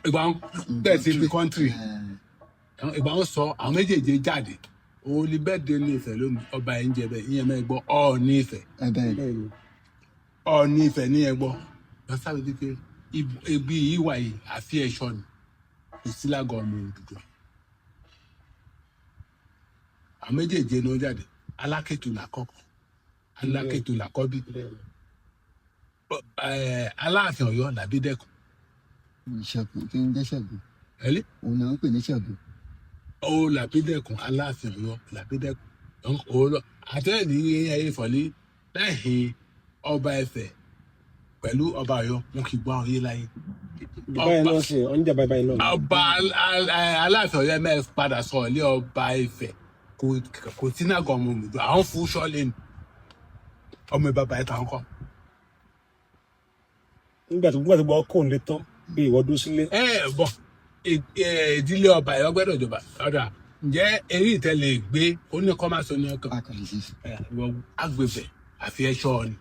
Ìgbà wọn bẹ́ẹ̀ sí ibi country. Ìgbà wọn sọ àwọn méjèèjì jáde, òun ni bẹ́ẹ̀ dé ní Ifẹ̀ lónìí. Ọba ẹ̀ ń jẹ bẹ́ẹ̀, ìyẹn mẹ́ gbọ́ Ọọ̀ni Ifẹ̀. Bẹ́ẹ̀. Bẹ́ẹ̀ ni. Ọọ̀ni Ifẹ̀ ní ẹ gbọ́ lọ sáré wípé ibi yìí wà yìí, àfi ẹ̀ṣọ́ ni kò sí lágọ̀ọ́ ọmọ Odùduwà. Àwọn méjèèjì ni wọ́n jáde. Alákẹ́tù làkọ́kọ́, Alákẹ́tù làkọ́bí. Bẹ́ẹ̀ ni. Aláàfin Ọ̀yọ́ làbídẹ́kùn. Ṣẹ́gun tí ń jẹ́ Ṣẹ́gun. Ẹ̀lí. Òun náà ń pè ní Ṣẹ́gun. Ó làbídẹ́kùn, Aláàfin Ọ̀yọ́ làbídẹ́kùn. Ó lọ àtẹ́ẹ̀lì ẹyẹ ìfọ̀lí lẹ́yìn ọba Ifẹ̀ pẹ̀lú ọba Ọ̀yọ́, wọn kì í gbọ́ àwọn yé láyé. Báyìí náà ṣe ọ̀njà báyìí báyìí náà. Ọba Aláàfin Ọ̀yọ́ mẹ́ẹ̀ padà sọ ilé ọba Ifẹ̀ kò sí náà gan ọmọ Odùduwà àwọn fún sọ́ọ̀lì ni ọmọ ìbàbà ẹ̀ tàn kọ́. Nígbà tó gbọ́ kóun lé tán bí ìwọ dúró sílé. Ẹ bọ ìdílé ọba ẹ̀ ọgbẹ́dọ̀ ìjọba ọ̀dà, ǹjẹ́ eré ìtẹ́ lè gbé ó ní kọ́ máa sọ ní ọkàn. Akọ̀lẹ̀ sí. Agbèfẹ̀ àfi ẹ̀ṣọ́ ni.